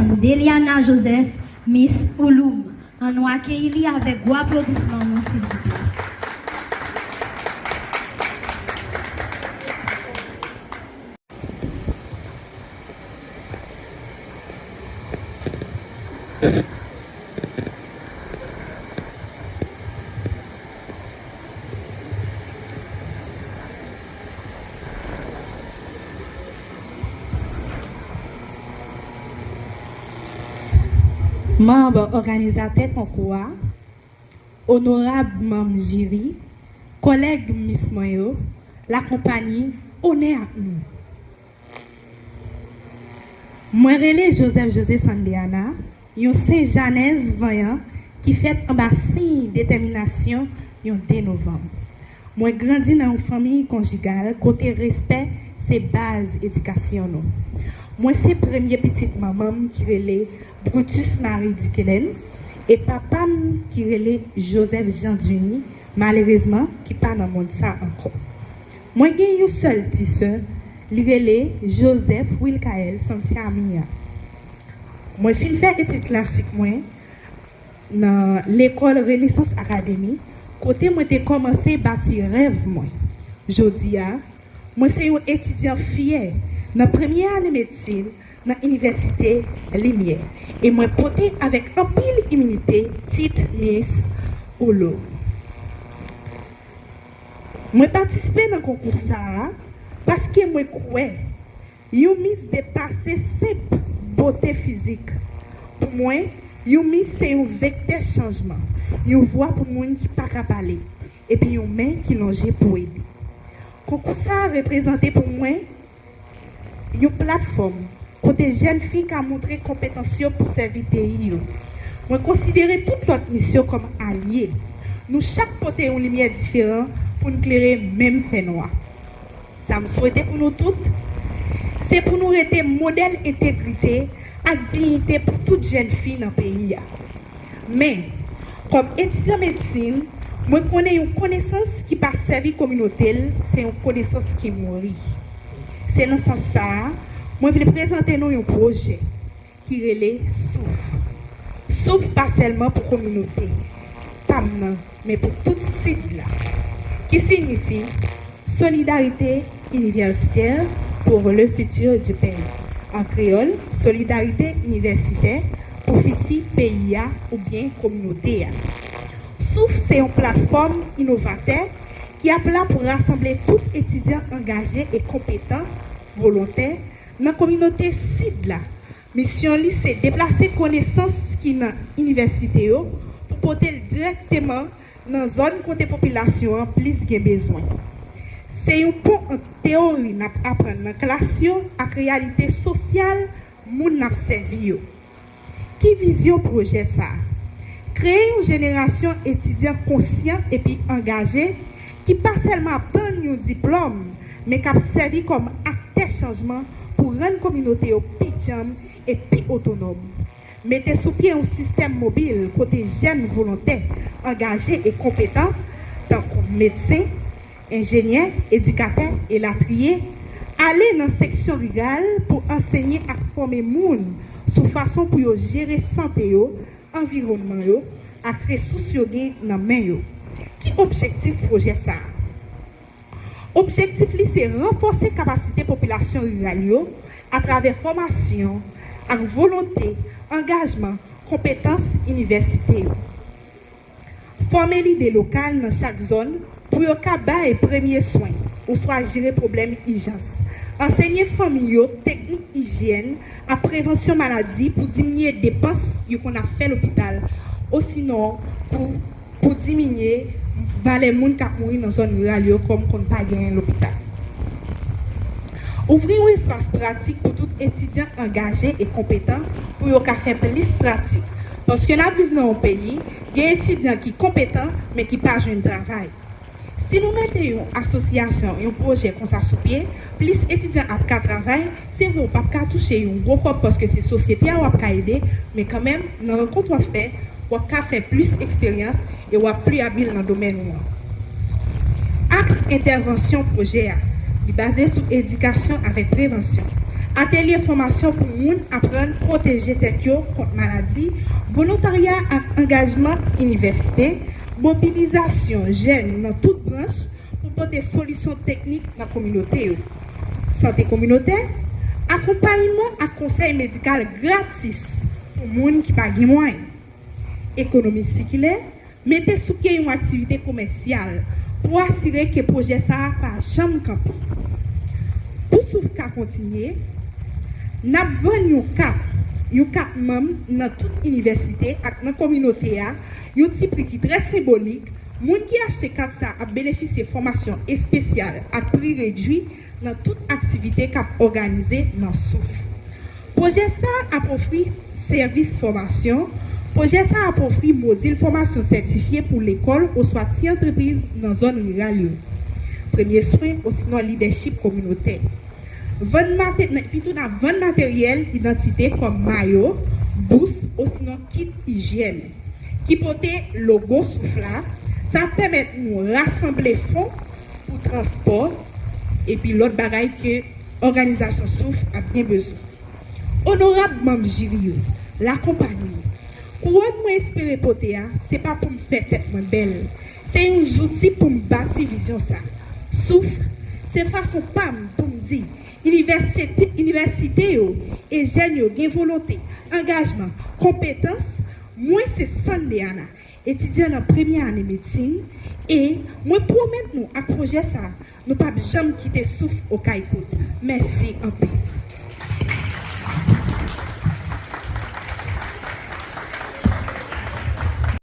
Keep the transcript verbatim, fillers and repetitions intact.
Deliana Joseph, Miss Ouloum. Ann nou akeyi li avèk gwo aplodisman nou, silvouplè. Manm òganizatè konkou a, onorab manm jiri, kòlèg Miss mwen yo, lakonpayi, onè ak nou. Mwen rele Joseph José Sandeana, yon Senjanèz vanyan ki fèt anba siy detèminasyon yon de novanm. Mwen grandi nan yon fanmi konjigal kote respè se baz edikasyon nou. Mwen se premye pitit manman m ki rele Brutus Marie Duquelaine e papa m ki rele Joseph Jean Duny, malerezman, ki pa nan mond sa ankò. Mwen gen yon sèl ti sè, li rele Joseph Wilkaël Santiamia. Mwen fin fè etid klasik mwen nan lekòl Renaissance Academy, kote mwen te kòmanse bati rèv mwen. Jodi a, mwen se yon etidyan fyè nan premye ane medsin nan Inivèsite Limyè, e mwen pote avèk anpil imilite tit Miss Ouloum. Mwen patisipe nan konkou sa a paske mwen kwè yon Miss depase senp bote fizik. Pou mwen, yon Miss se yon vektè chanjman, yon vwa pou moun ki pa ka pale, epi yon men ki lonje pou ede. Konkou sa a reprezante pou mwen yon platfòm kote jèn fi ka montre konpetans yo pou sèvi peyi yo. Mwen konsidere tout lòt Miss yo kòm alye. Nou chak pote yon limyè diferan pou n klere menm fènwa. Sa m swete pou nou tout, se pou nou rete modèl entegrite ak diyite pou tout jèn fi nan peyi a. Men, kòm etidyan medsin, mwen konnen yon konesans ki pa sèvi kominote l, se yon konesans ki mouri. Se nan sans sa a, mwen vle prezante nou yon pwojè ki rele Souf. Souf pa sèlman pou kominote pa m nan, men pou tout Sid la, ki siyifi Solidarité Universitaire pour le Futur du Pays. An kreyòl, Solidarite Inivèsitè pou fiti peyi a oubyen kominote a. Souf se yon platfòm inovatè ki ap la pou rasanble tout etidyan angaje e konpetan, volontè, nan kominote Sid la. Misyon li se deplase konesans ki nan inivèsite yo pou pote l dirèkteman nan zòn kote popilasyon an plis gen bezwen. Se yon pon ant teyori n ap aprann nan klas yo ak reyalite sosyal moun n ap sèvi yo. Ki vizyon pwojè sa a? Kreye yon jenerasyon etidyan konsyan epi angaje ki pa sèlman ap tann yon diplòm, men k ap sèvi kòm aktè chanjman pou rann kominote yo pi djanm e pi otonòm. Mete sou pye yon sistèm mobil kote jèn volontè, angaje e konpetan, tankou medsen, enjenyè, edikatè, elatriye, ale nan seksyon riral pou ansenye ak fòme moun sou fason pou yo jere sante yo, anviwònman yo, ak resous yo gen nan men yo. Ki objektif pwojè sa a? Objektif li se ranfòse kapasite popilasyon riral yo atravè fòmasyon ak volonte, angajman, konpetans inivèsite yo. Fòme lidè lokal nan chak zòn pou yo ka bay premye swen oswa jere pwoblèm ijans. Ansenye fanmi yo teknik ijyèn ak prevansyon maladi pou diminye depans yo konn ap fè lopital, osinon pou, pou diminye valè moun k ap mouri nan zòn riral yo kòm konn pa genyen lopital. Ouvri yon espas pratik pou tout etidyan angaje e konpetan pou yo ka fè plis pratik. Paske n ap viv nan yon peyi, gen etidyan ki konpetan, men ki pa jwenn travay. Si nou mete yon asosyasyon, yon pwojè konsa sou pye, plis etidyan ap ka travay, se vre w p ap ka touche yon gwo kòb paske se sosyete a w ap ka ede, men kanmenm, nan rankont w ap fè, w ap ka fè plis eksperyans e w ap pli abil nan domèn ou an. Aks entèvansyon pwojè a, li baze sou edikasyon avèk prevansyon. Atelye fòmasyon pou moun aprann pwoteje tèt yo kont maladi, volontarya ak angajman inivèsite, mobilizasyon jèn nan tout branch pou pote solisyon teknik nan kominote yo. Sante kominotè, akonpayman ak konsèy medikal gratis pou moun ki pa gen mwayen. Ekonomi sikilè, mete sou pye yon aktivite komèsyal pou asire ke pwojè sa a pa janm kanpe. Pou Souf ka kontinye, n ap vann yon kat, yon kat manm nan tout inivèsite ak nan kominote a, yon ti pri ki trè senbolik. Moun ki achte kat sa ap benefisye fòmasyon espesyal ak pri redui nan tout aktivite k ap òganize nan Souf. Pwojè sa a ap ofri sèvis fòmasyon. Pwojè sa a ap ofri modil fòmasyon sètifye pou lekòl oswa ti antrepriz nan zòn riral yo. Premye swen osinon lidèchip kominotè. Vann maten, nan, pito n ap vann materyèl idantite kòm mayo, bous osinon kit ijyèn ki pote logo Souf la. Sa ap pèmèt nou rasanble fon pou transpò epi lòt bagay ke òganizasyon Souf ap gen bezwen. Onorab manm jiri yo, lakonpayi, kouwòn mwen espere pote a, se pa pou m fè tèt mwen bèl. Se yon zouti pou m bati vizyon sa. Souf, se fason pa m pou m di, inivèsite, inivèsite yo e jèn yo gen volonte, angajman, konpetans. Mwen se Sandeana, etidyan nan premyè ane medsin, e mwen pwomèt nou ak pwojè sa, nou p ap janm kite Souf Okay kout. Mèsi anpil.